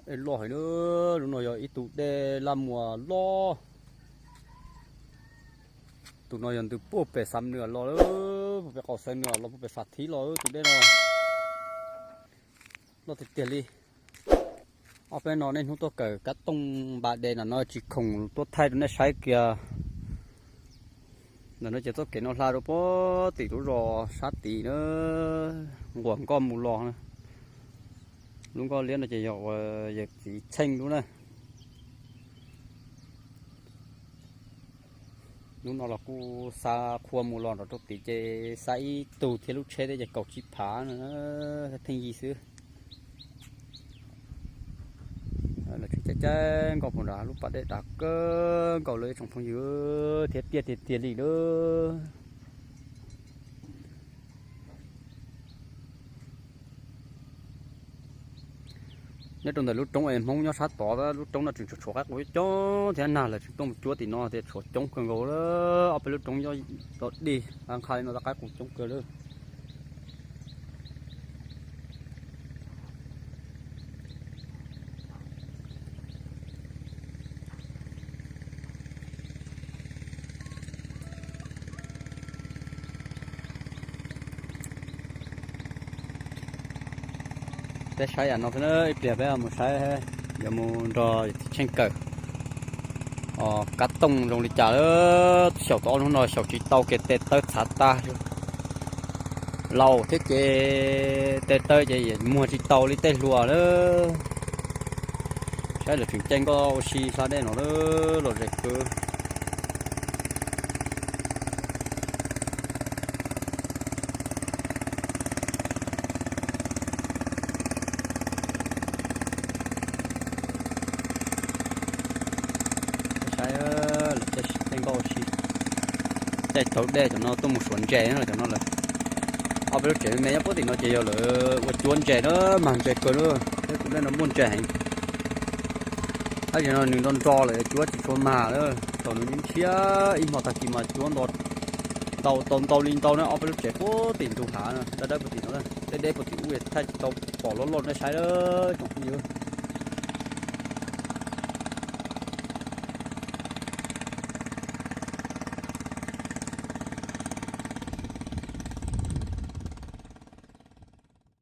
Dej loj heev na, lub no yog ib tug dej laj muas loj. Tus no yog ntws puag pem Xam Nws los, puag pem qaum Xam Nws los, puag pem Fas Thib los tus dej no. Loj tiag tiag li. Ob peb no niaj hnub tuaj kawm kab tooj npa de no no tsis khoom tuaj thaij rau nej saib kiag. Ntawm no ces txoj kev no hla rau puag tim lub zos sab tid na, nquam nkoj mus los na. Lub nkoj liab no ces yog uas yawm txiv Tsheej lub na. Lub no los kuj xa qhua mus los nrov rau tid ces xa ib tug thiab lub tsheb thiab ces kaum tsib phav na, theej yig xwb. Lawv tseem caij caij nkoj puag nrad, lub pas dej dav kawg nkaus li tsoom phooj ywg, thiab tiaj tiag tiag li lawm. Nyob rau ntawm lub roob es Hmoob nyob sab tod, lub roob no tseem tshuav tshuav qaib qus coob thiab nag lawv tseem tuaj mus cuab tim no tias tshuav coob kawg nkaus lawm. Ob peb lub roob nyob tod dig, qaib qha li no qaib qus coob kawg lawm. Peb saib yam no xwb, ib pliag peb mus saib, yuav mus nrog Tsheej kawm kab tooj zoo li cas lawm. Xyaum tau ob hnub no xyaum tsis tau kiag, tes taw txhav tag li. Laus thiab ces tes taw ces muag tsis tau li tej hluas lawm. Saib lawv tseem caij nkoj ua si hla dej no lawm, lom zem kawg. Saib lawv caij nkoj ua si, caij taug dej cov no tuaj mus suav ntses cov no lawm. Ob peb lub tsev me me nyob puag tim no ces yog lawv ua cuab ntses na, mag ntses kawg na, thiab tus dej no muaj ntses heev. Tab sis no nws nro nro lawm cuab tsis tshua mag lawm, thaum nws ntshiab ib hmo tag kis mas cuab ntau tau ntau li ntau na. Ob peb lub tsev puag tim ntug hav dawb dawb puag tim no, deb deb puag tim ub thaij tsis tau, pom loj loj nej saib tsoom phooj ywg.